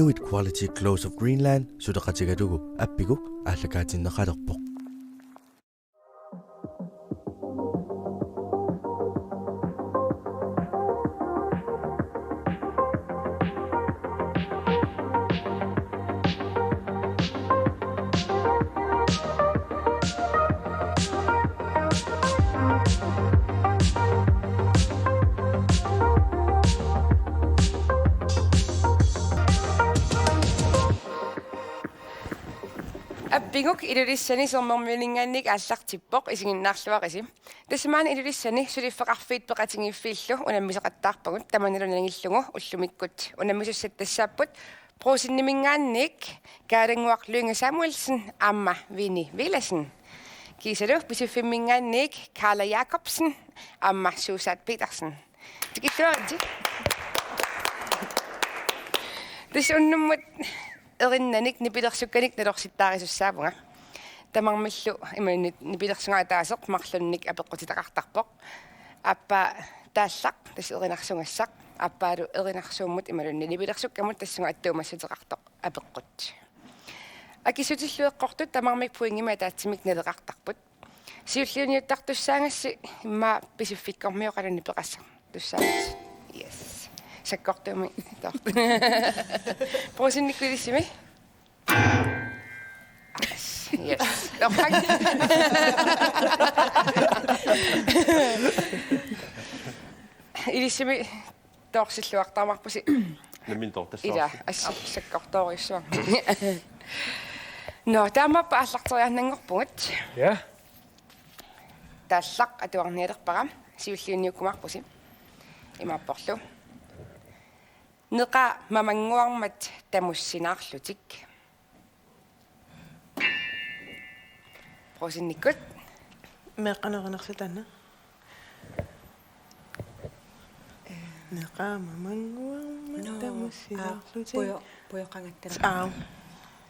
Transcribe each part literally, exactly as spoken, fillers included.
Inuit Quality Clothes of Greenland suleqatigalugu Appiguk aallakaatinneqalerpoq. Appiguk Ilulissani Sermermiuninngaanniit aallartippoq, isiginnaarluarisi. Tassa maani Ilulissani suliffeqarfiit peqatigiiffiillu unammisoqattaarpagut, tamannalu nangillugu ullumikkut unammisussat tassaapput Brugseniminngaanniit Kaalannguaq Lynge Samuelsen aamma Vini Villadsen. Kiisalu Pisiffimminngaanniit Karla Jakobsen aamma Suusaat Petersen. Tikilluaritsi. Tassa unnummut erinnanik nipilersukkanik nalorsittaarisussaavunga. Tamarmillu imaluunniit nipilersugaataaseq marlunnik apeqqutitaqartarpoq. Aappaa taallaq, tassa erinarsugassaq, aappaalu erinarsuummut imaluunniit nipilersukkamut tassunga attuumassuteqartoq apeqqut. Akissutillu eqqortut tamarmik pointimik ataatsimik naleqartarput. Siulliuniuttartussaagassi immaqa Pisiffikkormioqalunni peqassartussaagassi. Yes. Sakkortuumik taartoq. Brugsennikkut ilissimi. Yes. Lorpak. Ilissimi toorsilluartaamarpusi. Nammineq toortassavarsi. Ila, assi, sakkortoorujussuaq. Nå, taamaappoq aallarteriaannanngorpugut. Ja. Taallaq atuarnialerpara, siulliunniukkumaarpusi. Imaapporlu: Neqaa mamannguarmat tamussinaarlutik. Brugsennikkut. Meeqqanerinersi taanna. Neqaa mamannguarmat Nå, tamussinaarlutik. Aa, pujo-, pujoqangattalerpoq. Aa.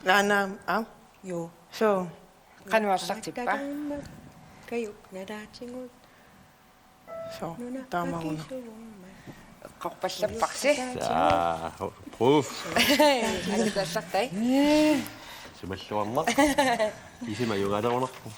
Naana, aa. Joo. So. Qanoq aallartippa? Kajuk nalaatigut. So, taamaagunarpoq. Eqqorpallapparsi. Saa, proof. Angatallartai. Simalluarnaq. Isima jugaalagunarpoq.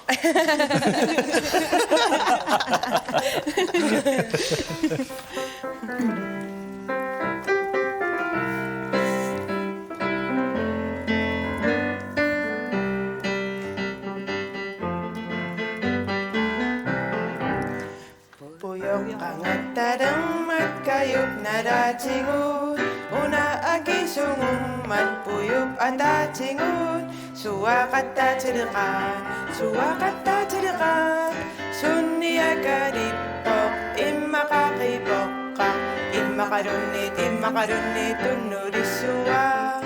Pujoqangattalermat kajuk nalaatigut, una akisugummat pujup ataatigut, suaaqattaatileqaat, suaaqattaatileqaat, sunniakalippoq immaqa qipoqqaq, immaqaluunniit, immaqaluunniit tunnulissuaq.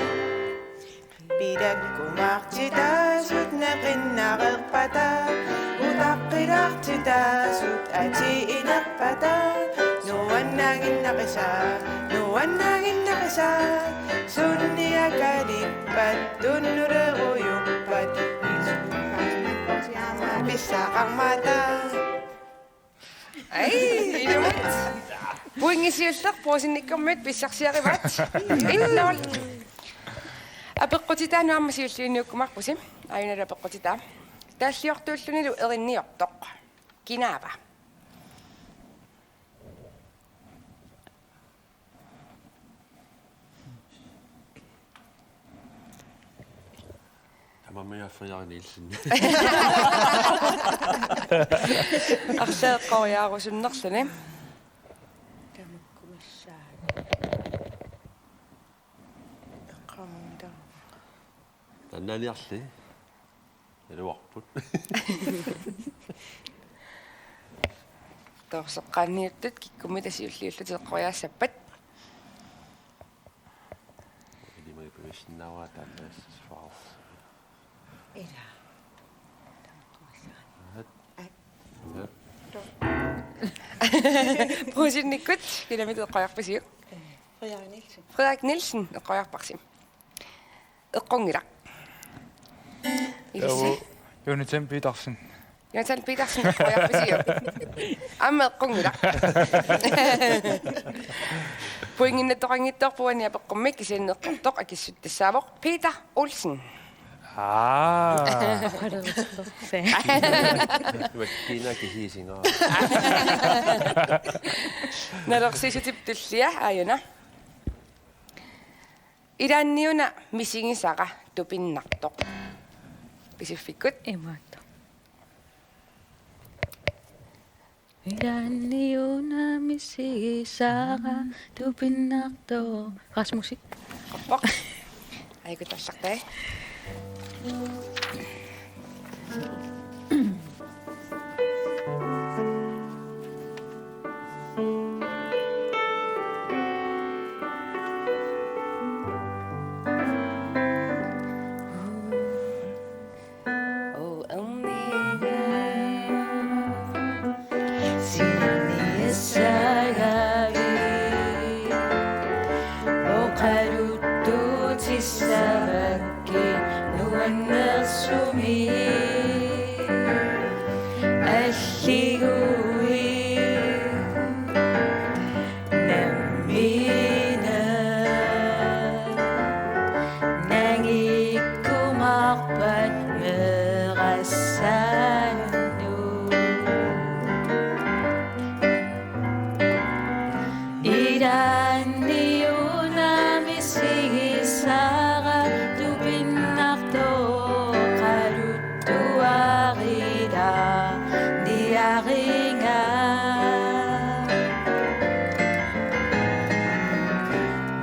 Pilakkumaartitaasut neqinnareerpata, utaqqilaartitaasut atiinerpata, nuannaaginnaqisaat, nuannaaginnaqisaat, sunniakalippat tunnulerujuppat, pissaqarmata. Ai, ilumut. Pointi siulleq Brugsennikkormiut pissarsiarivaat. Et nul. Apeqqutitaanut aamma siulliunniukkumaarpusi. Aajuna apeqqutitaa. Taalliortuullunilu erinniortoq. Kinaava? Tamarmik Frederik Nielsen. Arlaat eqqoriaarusunnerluni. Tamakkumassaaq. Eqqaamangilaa. Taannaaniarli. Naluarput. Toorseqqaanniuttut kikkummita siulliullutik eqqoriaassappat. Ilimagi pigissinnaavaa taanna assissuarsi. Ila. Tamakkumassaaq. Ahat. Ahat. Brugsennikkut, kinamita eqqoriarpisiuk? Frederik Nielsen. Frederik Nielsen eqqoriarparsi. Eqqunngilaq. Ilissi? Taava Jonathan Petersen. Jonathan Petersen eqqoriarpisiuk? Aamma eqqunngilaq. Pointinnattoqanngitsoorpoq uani apeqqummik, kisianni eqqortoq akissutissaq tassaavoq Peter Olsen. Aa. Uakkina kisiisinga. Nalorsiissutip tullia, aajuna. Ilaanniuna misigisara tupinnartoq. Pisiffikkut. Imaattoq. Ilaanniuna misigisara tupinnartoq. Rasmusi. Qoppoq. Ajuku taallartai. Oqaluttuutissavakkit nuannersumik alliguit nammineq nangikkumaarpat meerassaannut. Ilaanniuna misigisara tupinnartoq oqaluttuarilaarniariga.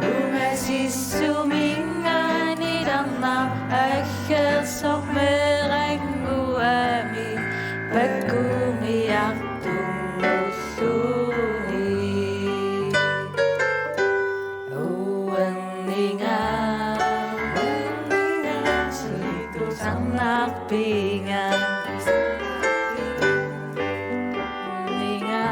Ungasissuminngaanniit arnaq aggersoq meerannguamik pakkumiartunngulluni. Uerninga, uerninga, sulitusarnarpinga. Uerninga.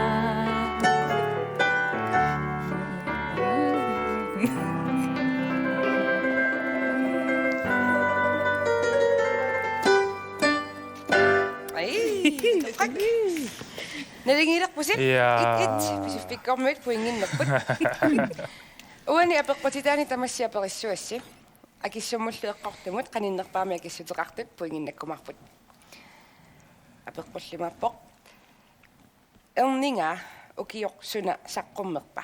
Ai, tak. Nalunngilerpusi? Ja. Et et, Pisiffikkormiut pointinnapput. Uani apeqqutitaani tamassi aperissavassi. Akissummullu eqqortumut qaninnerpaamik akissuteqartut pointinnakkumaarput. Apeqqullimaarpoq. Erninga ukioq suna saqqummerpa?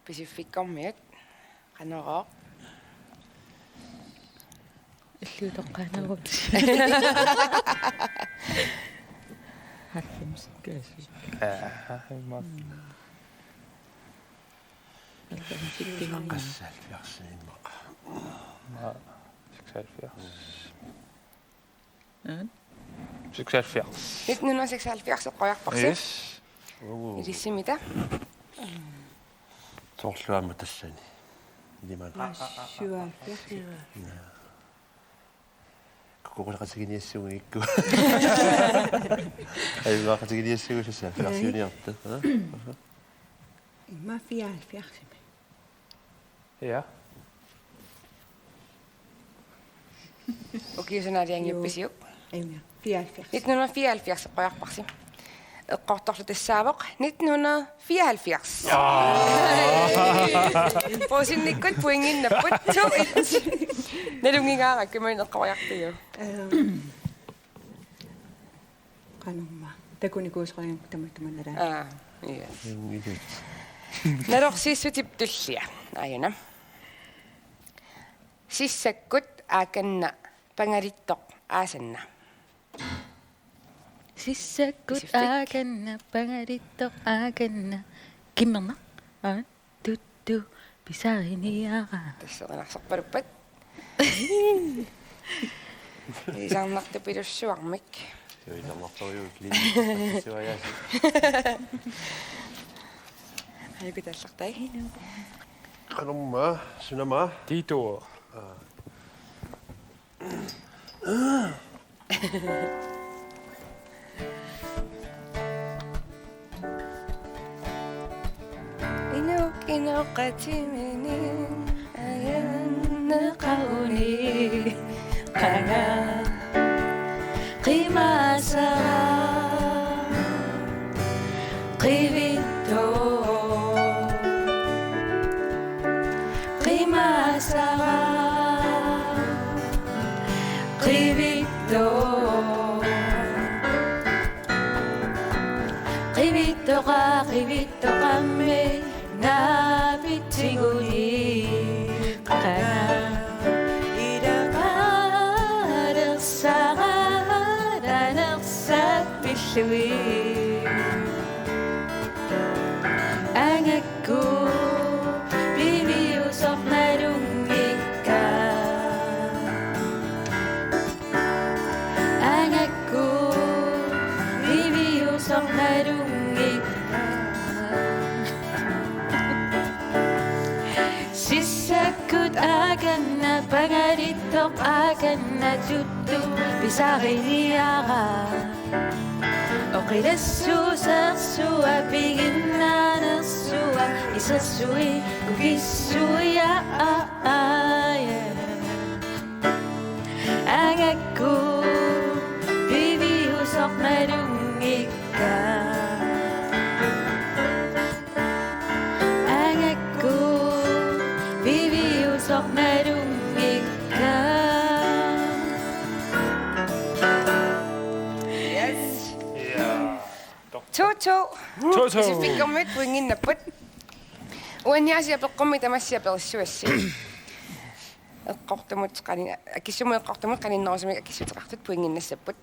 Pisiffikkormiut, qanorooq? Illuutoqqaanerup. Halvfemsikkaasi. Aa, imma. Halvfemsikkaasi. Seksoghalvfjerds immaqa. Aa, seksoghalvfjerds. Aa? Seksoghalvfjerds. Nitten hundrede og seksoghalvfjerds eqqoriarparsi. Yes. Uu. Ilisimita? Soorlu aamma tassani. Ilima. Syvoghalvfjerds. Ja. Kukuleqatiginiassuugikku. Ajugaaqatiginiassuugussassaq. Ja. Fiarsiuniarta. Aa? Imma fireoghalvfjerds. Ja. Ukioq suna aalajangiuppisiuk? Joo. Aamma. Fireoghalvfjerds. Nitten hundrede og fireoghalvfjerds eqqoriarparsi. Eqqortorlu tassaavoq nitten hundrede og fireoghalvfjerds. Aa. Puisinnikkut pointinnapput to et. Nalunngingaarakku imaluunniit eqqoriarpiuk? Øhm. Qanormaa. Takunikuusarigakkit tamatta tamanna. Aa, yes. Nalorsiissutip tullia. Aajuna. Sissakkut aakanna pangalittoq aasanna. Sissakkut Pisiffikkut. Aakanna pangalittoq aakanna. Kimmerna? Aa. Tuttu pisariniara. Tassa qanarsorpaluppat. Isarnartupilussuarmik. Joo, isarnartorujuuvoq, Lili. Suajaasi. Ajuku taallartai. Qanormaa, sunamaa? Tito. Aa. Inuk, inuk qatiminik ajanneqaruni qanga. Qimasara, qivittoq. Qimasara, qivittoq. Qivittoqa, qivittoqami naapitsiguni qanga. Ilaqalersara tanersat pillugit. Angakku piviusoq nalunngikkaa. Angakku piviusoq nalunngikkaa. Sissakkut akanna pangalittoq akanna tuttu pisariniara. Oqilassusersua piginnaanersua isersui kukissui aa aa. Angakku piviusoq nalunngikkaa. Angakku piviusoq nalunngikkaa. Yes. Ja. To to. To to. Pisiffikkormiut pointinnapput. Uaniaasiit apeqqummi tamassi aperissavassi. Eqqortumut qani-, akissummut eqqortumut qaninnerusumik akissuteqartut pointinnassapput.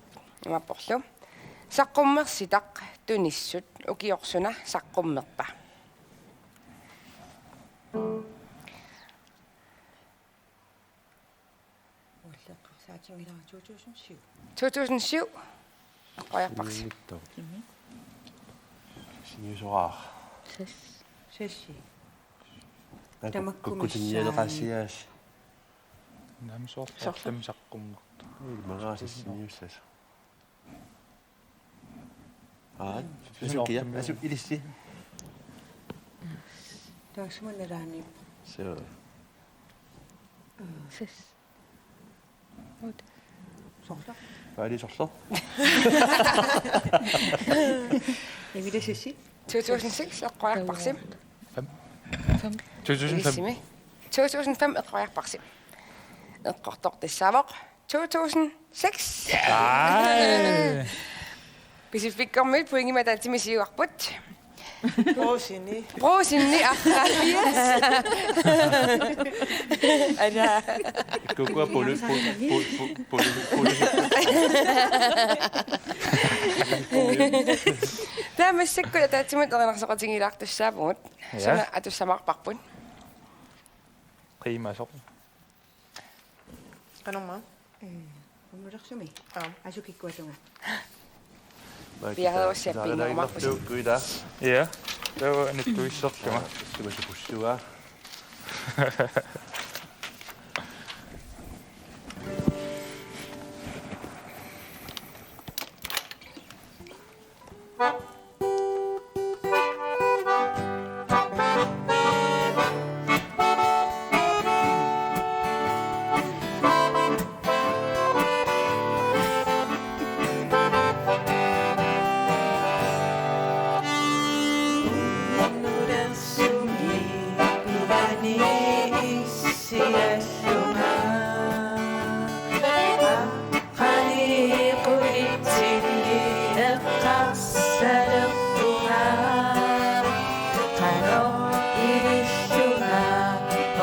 Imaapporlu: Saqqummersitaq tunissut, ukioq suna saqqummerpa? Ualleqqarsaatinngilaq to tusind syv. To tusind syv. Eqqoriarparsi. Siniusoraaq. Ses. Sessi. Tamakkumissaani. Kukkutinialeqaasiaas. Naamik soorlu. Soorlu. Ortam saqqummertoq. Ilmagaasa siniussasoq. Aa, susukia, asu ilissi. Taassuma nalaani. Suu. Ses. Ut. Sorleq. Aali sorleq. Emil Sissi. To tusind seks, eqqoriarparsi. Fem. Fem. To tusind fem. Ilissimi. To tusind fem, eqqoriarparsi. Eqqortoq tassaavoq to tusind seks. Ej. Pisiffikkormiut pointimik ataatsimik siuarput. Brugsenni. Brugsenni, ah, yes. Ala. Kukua pulu-, pulu-, pulu-, pulu-, pulu-. Taava massakkut ataatsimut erinarsoqatigiilaartussaavugut. Ja. Suna atussamaarparput? Qimasoq. Qanormaa? Ee, unnulersumi. Aap. Asu kikkuatunga. Piareerussi appinnaarumaarpusi. Kuida. Ja. Taava anittuissorlunga. Suma supussua. Siallunga. Aqqani qulitsinni eqqarsalerpunga. Qanoq ilillunga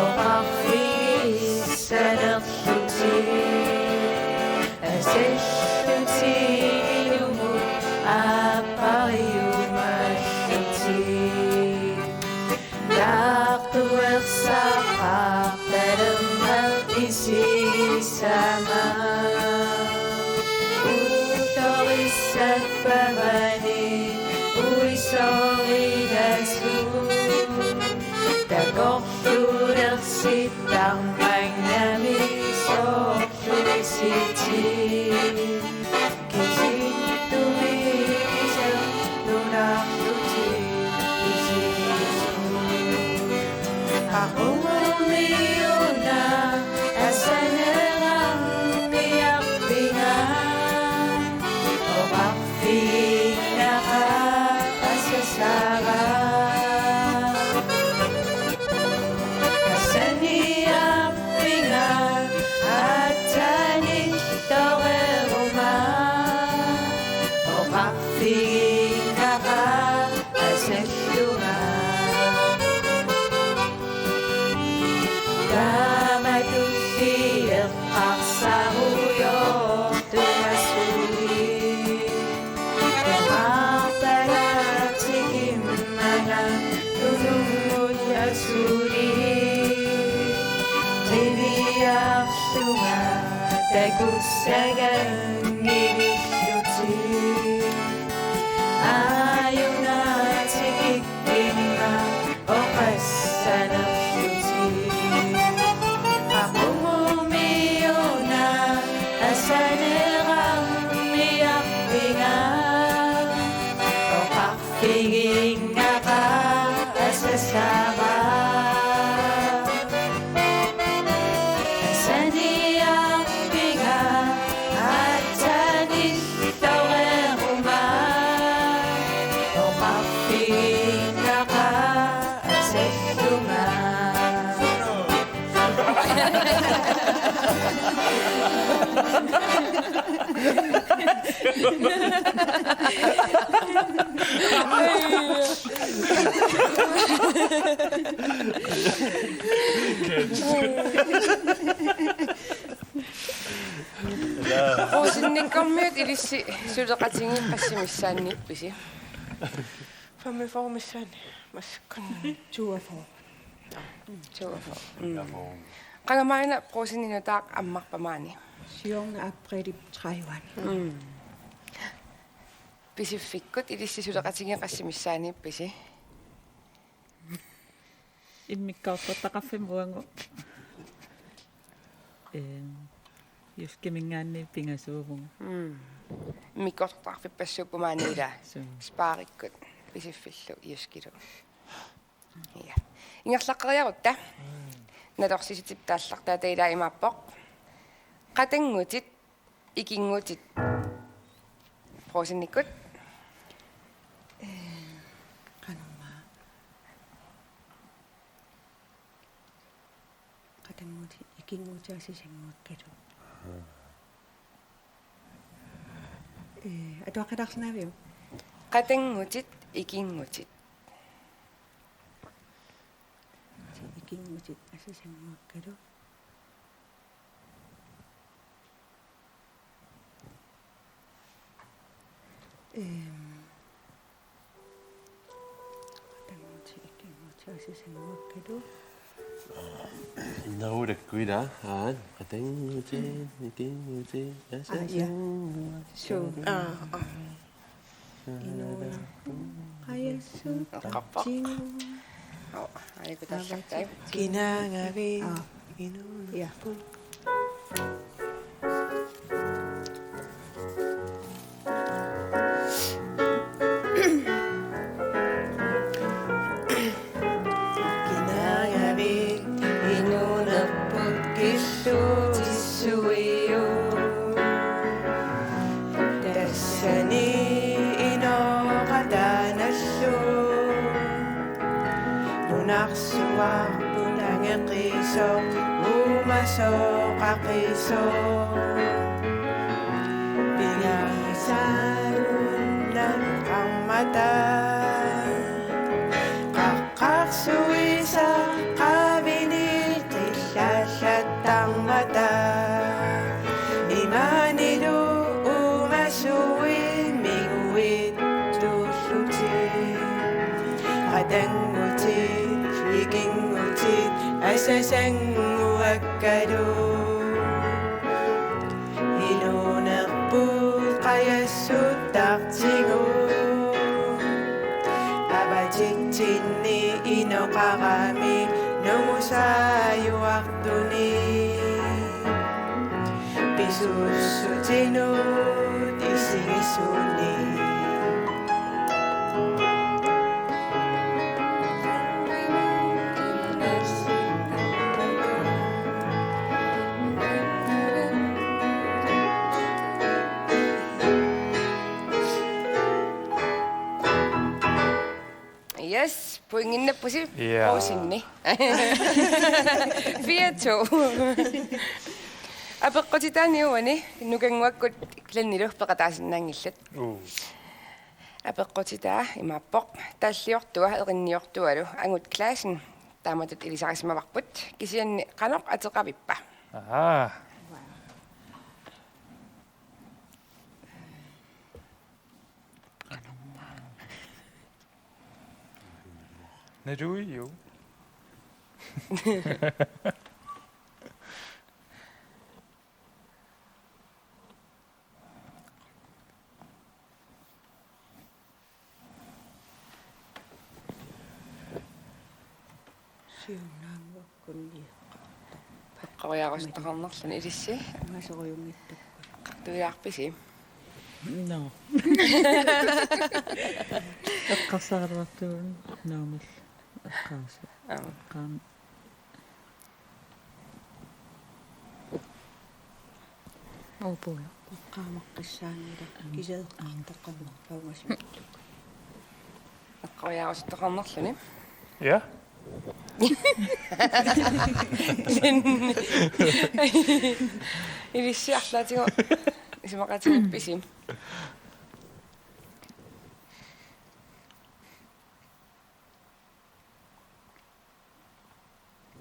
oqarfigissalerlutit. Asallutit ilumut aappariumallutit. Taartuersaqartalermat isigisama. Utorissappavani uisorigasu. Takorluulersitarmannami soorluisitit. Kisittumiikisoq nunarlutik isigisut. Aqummiuna asaneranniarpinga. Suli qiviarlunga takussaganngillutik. Aajuna tikikkinga oqassanerlutik. Qaqugummiuna asaneqarniarpinga oqar- Figingaqa asasara. Asaniarpinga atsanilloreeruma. Oqarfigingaqa asallunga. Rosingikkormiut ilissi suleqatigiit qassinik missaanniippisi? Femogfyrre missaani massakkut. Toogfyrre. Toogfyrre. Mm. Qanga maanna Rosingip nutaaq ammarpa maani? Siorna aprilip tredive. Mm. Pisiffikkut ilissi suleqatigiit qassinik missaanniippisi? Immikkoortortaqarfimmi uagut, ehm, JYSKiminngaanniit pingasuuvunga. Mm. Immikkoortortaqarfippassuupput maani ilaa. Suu. Sparikkut Pisiffillu JYSKilu. Ja. Ingerlaqqeriarutta. Nalorsisutip taallartaata ilaa imaappoq: Qatanngutit, ikinngutit. Rosinnikkut. Ee, qanormaa. Qatanngutit, ikinngutit, asasannguakkalu. Ee, atuaqqilaarsinnaviuk? Qatanngutit, ikinngutit. Ikinngutit, asasannguakkalu. Ehm, qatanngutit, ikinngutit, asasannguakkalu. Naulakkuila, aan, qatanngutit, ikinngutit, aa, ja. Asasannguakkalu. Suu. Aa, aa. Inuunerput qajassuuttartigu. Qappaq. Au, aiku tallaktai. Kinaagavit. Aa. Inuunerput. Ja. Kinaagavit inuunerput killuutissuiuk. Tassani inooqataanallu. Nunarsuarput angeqisoq, uumasooq aqisoq. Pigisaalunnarmata. Qaqqarsuisa qavini qillallattarmata. Imaanilu uumasuit miguittuullutik. Qatanngutit, ikinngutit, asasannguakkalu. Inuunerput qajassuuttartigu. Avatitsinni inoqarami nungusaajuartuni. Pisussutinut isigisuni. Yes, pointinnappusi. Ja. Rosinni. Fire to. Apeqqutitaani uani nukannguakkut Glennilu peqataasinnaanngillat. Uu. Apeqqutitaa imaappoq: Talliortua erinniortualu angut Claessen. Taamatut ilisarisimavarput, kisianni qanoq ateqavippa? Aha. Naluiu. Siunnaannguakkut eqqoriarusuttoqarnerluni ilissi. Ungasorujunngitsukkut. Eqqartuilaarpisi? No. Eqqarsaraluartugut naamik eqqaasi. Aap. Eqqaam-, Uupuulo. Eqqaamaqqissaanngilaq, kisianni eqqartoqarnerpaaq ungasimallukku. Eqqoriarusuttoqarnerluni. Ja. Ilissi arlaatigut isumaqatigiippisi?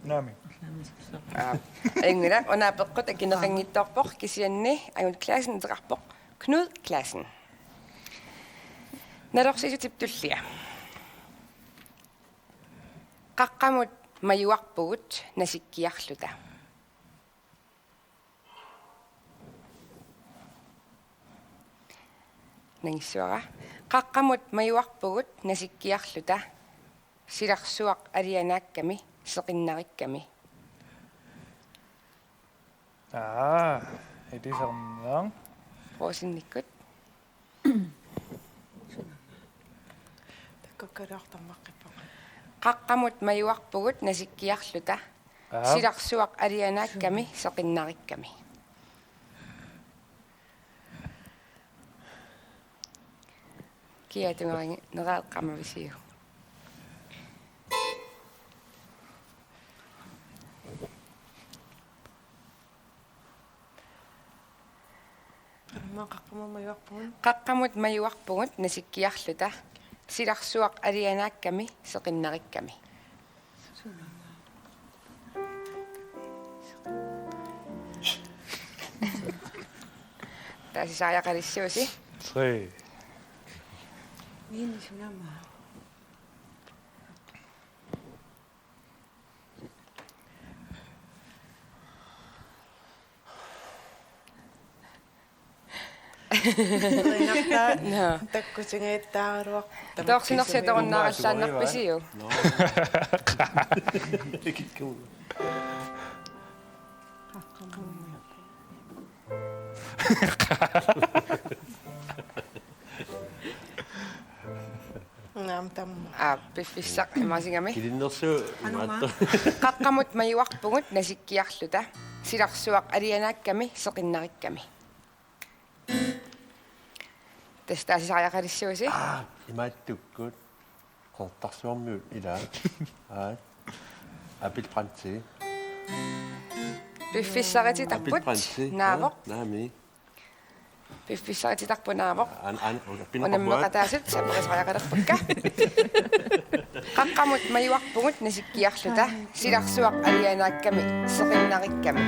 Naamik. Aap. Ajunngilaq, una apeqqut akineqanngitsoorpoq, kisianni Angut Clausen ateqarpoq. Knud Clausen. Nalorsiissutip tullia. Qaqqamut majuarpugut nasikkiarluta. Nangissavara. Qaqqamut majuarpugut nasikkiarluta. Silarsuaq alianaakkami seqinnarikkami. Aa, ilisarnaq. Roosinnikkut. Takkukkaluartarmaqqippama. Qaqqamut majuarpugut nasikkiarluta. Aap. Silarsuaq alianaakkami seqinnarikkami. Kia tungarinnera eqqaamavisiuk? Aamma qaqqamut majuarpugut. Qaqqamut majuarpugut nasikkiarluta. Silarsuaq alianaakkami seqinnarikkami. Taasisariaqalissuusi. Tre. Min sunama. Rinartaa. Naa. Takkutingajattaaruaq. Toorsinersi atorunnaarallaannarpisiuk? No. Ikikku. Naam, tamma. Aa, piffissaq imaasigami. Kilinnersu. Anuma. Imaattoq. Qaqqamut majuarpugut nasikkiarluta. Silarsuaq alianaakkami seqinnarikkami. Tassa taasisariaqalissuusi. Aa, imaattukkut. Qeqertarsuarmiut ilaa. Aa. Abel Brandti. Piffissarititarput. Abel Brandti. Naavoq. Aa, naamik. Piffissarititarput naavoq. An-, an-, unammeqataasut aperisariaqalerpakka. Qaqqamut majuarpugut nasikkiarluta. Silarsuaq alianaakkami seqinnarikkami.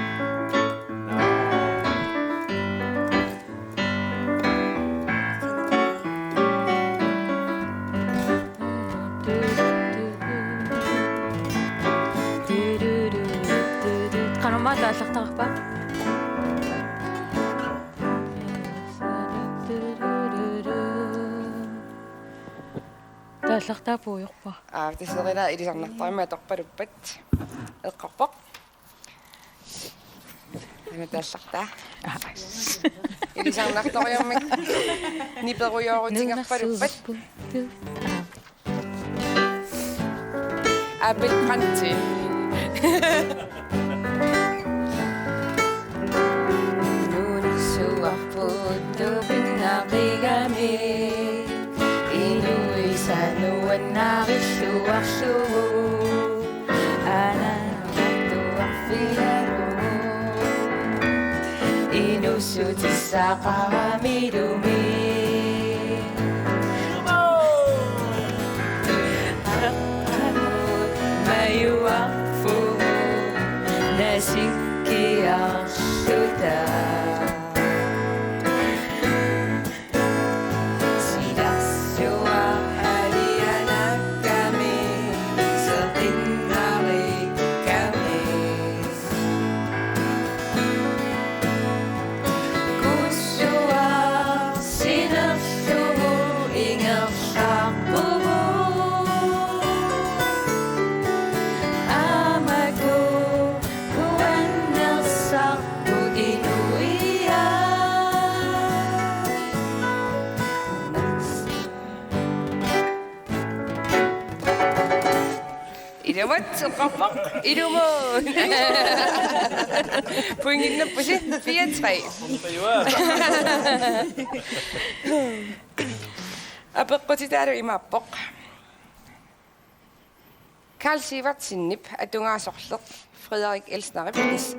Qanormaa taallartarpa? Taallartaa puiorpa. Aa, tassa ila ilisarnartarmat atorpaluppat. Eqqorpoq. Aana taallartaa. Aa. Ilisarnartoriarmik niperujoorutigerpaluppat. Aa. Abel Brandti. Nunarsuarput tupinnaqigami. Inuisa nuannarilluarlugu. Ananartuarfigalugu. Inuussutissaqaramilumi. Qaqqamut majuarpugut nasikkiarluta. Silarsuaq alianaakkami seqinnari Ilumut, eqqorpoq. Ilumut. Pointinnappusi, fire tre. Apeqqutitaalu imaappoq: Karl Sivertsenip atugaa sorleq Frederik Elsnerip is-,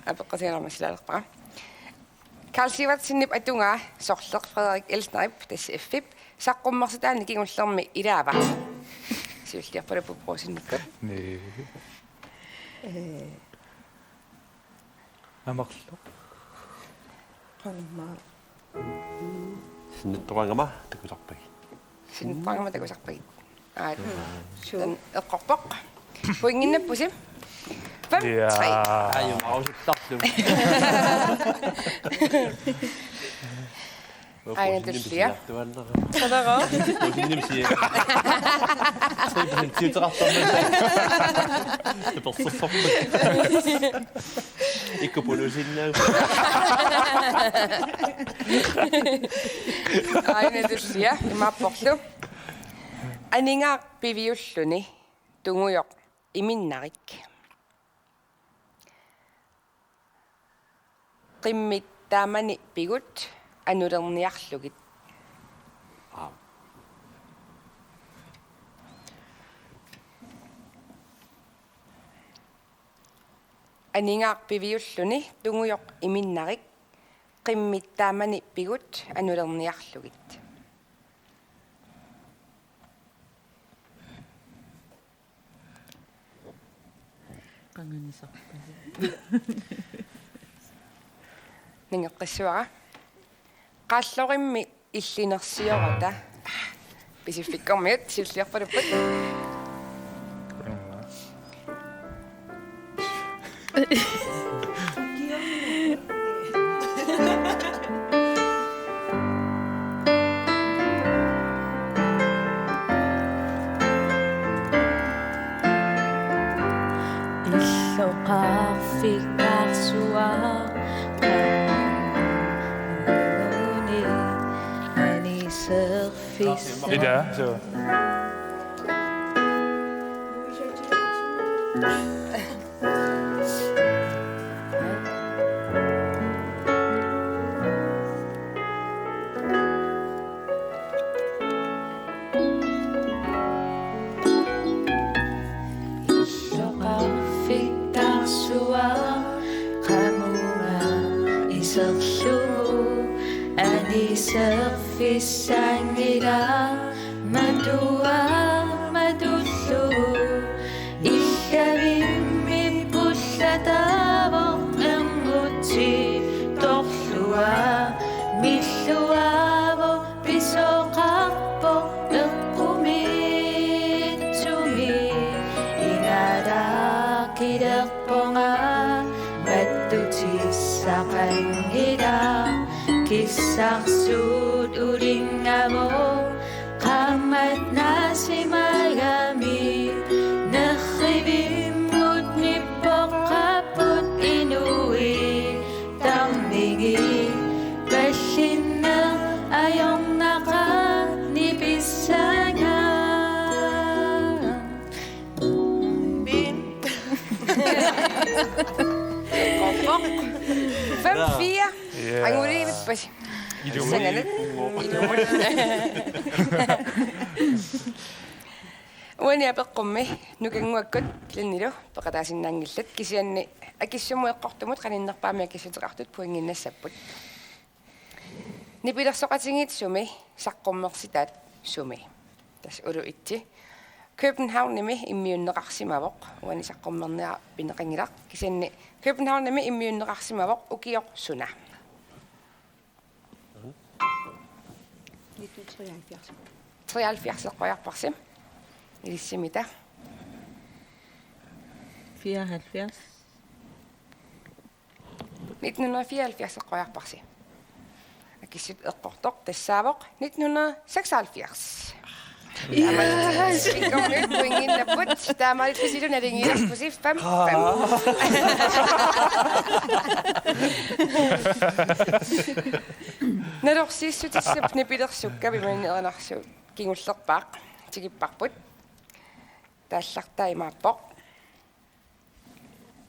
apeqqutigalugu silaalerpara. Karl Sivertsenip atugaa sorleq Frederik Elsnerip, tassa F-ip, saqqummersitaanik kingullermi ilaava? Siulliorpaluppoq Brugsenip. Nii. Ee. Amerloq. Qanormaa. Sinnattoqarama takusarpagit. Sinnattoqarama takusarpagit. Aa, suu. Taanna eqqorpoq. Pointinnappusi. Fem tre. Ja. Aajuna aujuttarlu. Aajuna tullia. Qanara. Usinnim sie. Usinnim sie. Ikku pulusinnaa. Aajuna tullia, imaapporlu: Aningaaq piviulluni tungujoq iminnarik. Qimmit taamani pigut anulerniarlugit. Aap. Aningaaq piviulluni tungujoq iminnarik, qimmit taamani pigut anulerniarlugit. Qanganisarpasi. Nangeqqissuara. Qallorimmi illinersiorata. Pisiffikkormiut, siulliorpalupput. Illoqarfik arsuaq qamuuna aniserfissaq. Ida, suu. Illoqarfik arsuaq qamuuna iserlugu aniserfissanngilaq, matuaa matullugu. Illavimmi pullataavoq ermutsip torlua, milluaavoq pisoqarpoq eqqumiitsumik. Inalaqilerpunga mattutissaqanngilaq, kissarsuut ulinngavoq, qaammat naasimagami nerrivimmut nippoqqaapput inuit tarnigit, pallinneq ajornaqaaq nipissagaa. Bim. Fem fire. Ja. Anguniippas. Ilumut. Sanganat. Ilumut. Uani apeqqummi nukannguakkut Glennilu peqataasinnaanngillat, kisianni akissummut eqqortumut qaninnerpaamik akissuteqartut pointinnassapput. Nipilersoqatigiit sumi saqqummersitaat sumi? Tassa ulu et. Københavnimi immiunneqarsimavoq, uani saqqummerniarneq pineqanngilaq, kisianni Københavnimi immiunneqarsimavoq ukioq suna? Nitten treoghalvfjerds. Treoghalvfjerds eqqoriarparsi. Ilissi Mita? Fireoghalvfjerds. Nitten hundrede og fireoghalvfjerds eqqoriarparsi. Akissut eqqortoq tassaavoq nitten hundrede og seksoghalvfjerds. Yes! Ikkormiut pointinnapput, taamaalillunilu naligiilerpusi fem fem. Nalorsiissutissap nipilersukka pimanneranarsu kingullerpaaq tikipparput. taallartaa imaappoq: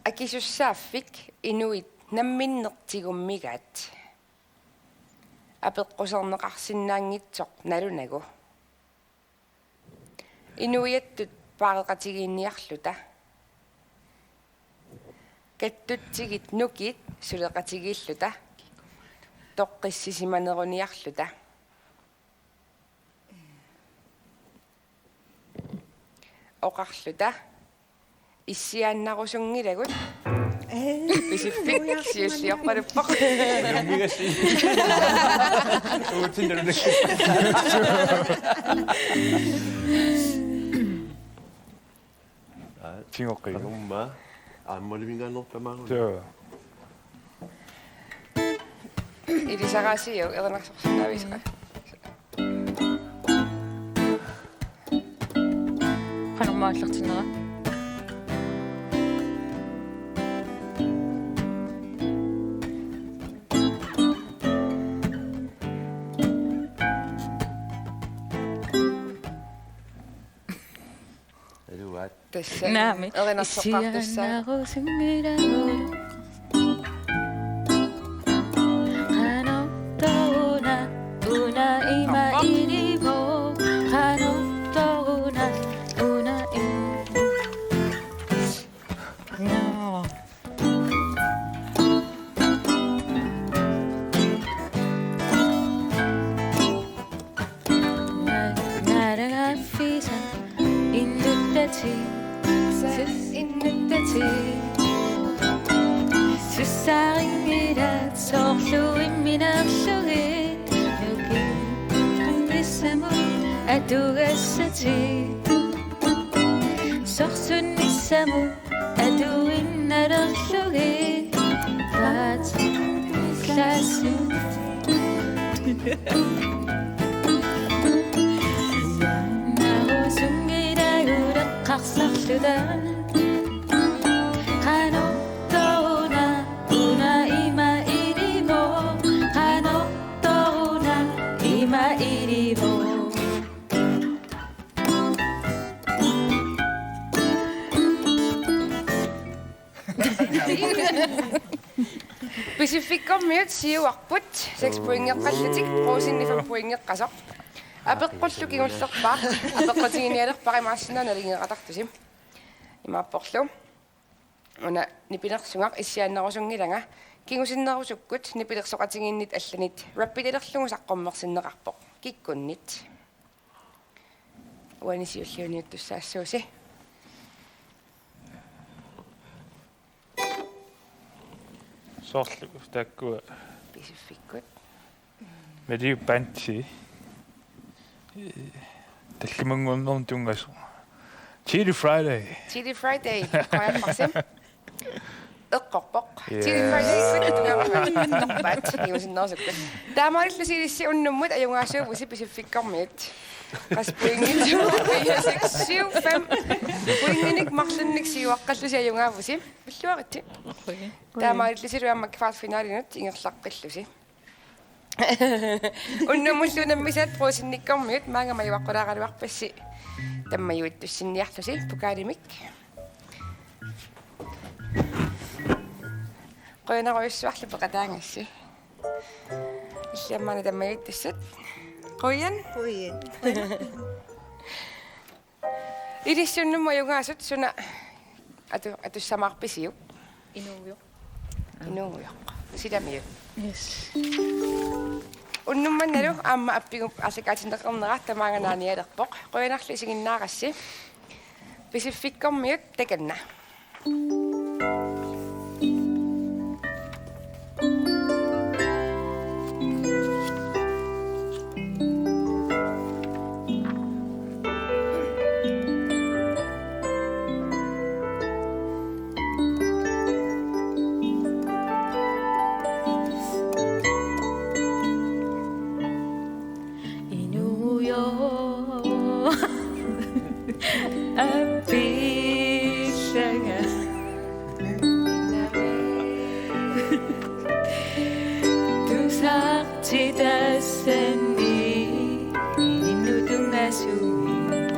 Akisussaaffik inuit namminneq tigummigaat apeqquserneqarsinnaanngitsoq nalunagu. Inuiattut paareqatigiinniarluta. Kattutsigit nukiit suleqatigiilluta. Toqqissisimaneruniarluta. Oqarluta: Issiaannarusunngilagut. Ee, Pisiffik siulliorpaluppoq. Uummigassi. Uutsinnalunik. Tigoqqi. Anumma. Aammalivingaannertamaaruna. Joo. Ilisaraasiuk erinarsorsinnaaviuk? Qanormaa aallartinnera? Eluaat. Tassa. Naamik. Erinarsoqartussaavoq. Issiaannarusunngilagut. Qanortoruna una ima. Appa. Ilivoq. Qanortoruna una i-, no. Naalagaaffisa innuttatit, innuttatit. Susaarinngilaat soorlu imminerlugit. Nukinnissamut atugassatit. Sorsunnissamut atuinnalerlugit. Vattenflaske. Narusunngilagut eqqarsarluta. Qanortoruna una ima ilivoq. Qanortoruna ima ilivoq. Pisiffikkormiut siuarput seks pointeqqallutik, Brugsenip fem pointeqqasoq. Apeqqullu kingullerpaaq, apeqqutiginialerpara imaassinnaavoq naligiiqatartusi. Imaapporlu: Una nipilersugaq issiaannarusunngilanga, kingusinnerusukkut nipilersoqatigiinnit allanit rappitalerlugu saqqummersinneqarpoq. Kikkunnit? Uani siulliuniuttussaassuusi. Soorlu taakkua. Pisiffikkut. Maliu Banti. Tallimanngornermut tunngasoq. Chili Friday. Chili Friday. Qajapparsi. Eqqorpoq. Yeah. Chili Friday. Eqqorpaat. Kingusinnerusukkut. Taamaalillusi ilissi unnummut ajugaasuuvusi Pisiffikkormiut. Qassit pointit? Fire, seks, syv, fem. Pointinik marlunnik siuaqqallusi ajugaavusi. Pilluaritsi. Taamaalillusilu aamma kvartfinalinut ingerlaqqillusi. Unnummullu unammisaat Brugsenikkormiut maanga majuaqqulaaraluarpassi tammajuittussinniarlusi pokalimik. Qujanarujussuarlu peqataagassi. Illit aamma una tammajuittussat. Qujan. Qujan. Ilissi unnummut ajugaasut suna atu-, atussamaarpisiuk? Inuugujoq. Inuugujoq. Silamiut. Yes. Unnummannalu aamma appigup aallakaatinneqarnera tamaanga naanialerpoq. Qujanarlu isiginnaarassi. Pisiffikkormiut takanna. Inuugujoq. Appillanga. Tusartitassani inuttungaasumik.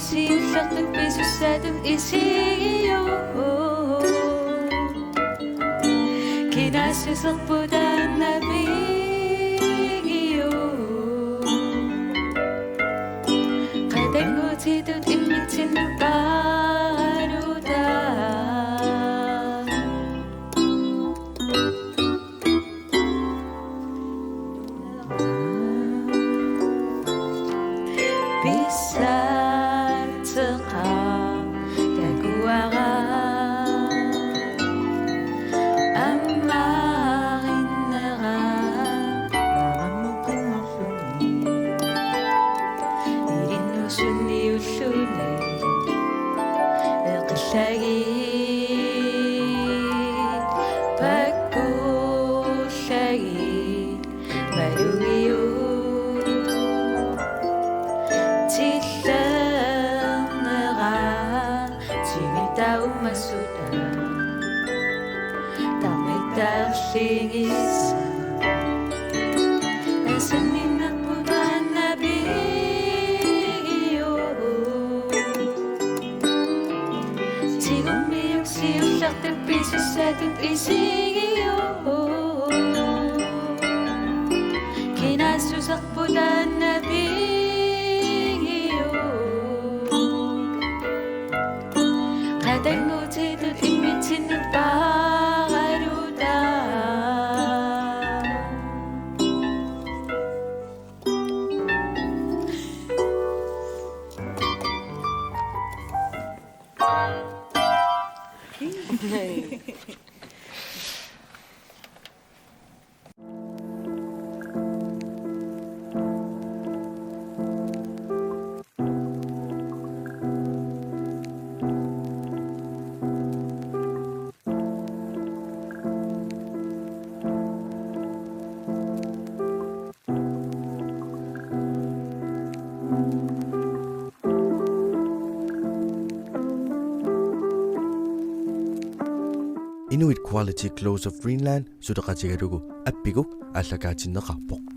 Siullertut pisussaatut isigiuk. Kinaassuserput taanna pigiuk. Qatanngutitut immitsinnut paarutaaq. Pissaatseqaaq takuara ammarinnera narammukunngorluni ilinnut sunniulluni eqillagit pakkullagit malugiuk tillernera timitaumasuta tarnittaarlingissa asanninnerput taanna pigiuk. Tigummiuk siullertut pisussaatut isigiuk. Kinaassuserput taanna pigiuk. Qatanngutitut immitsinnut paarutaaq. Inuit Quality Clothes of Greenland suleqatigalugu appikkut aallakaatinneqarpoq.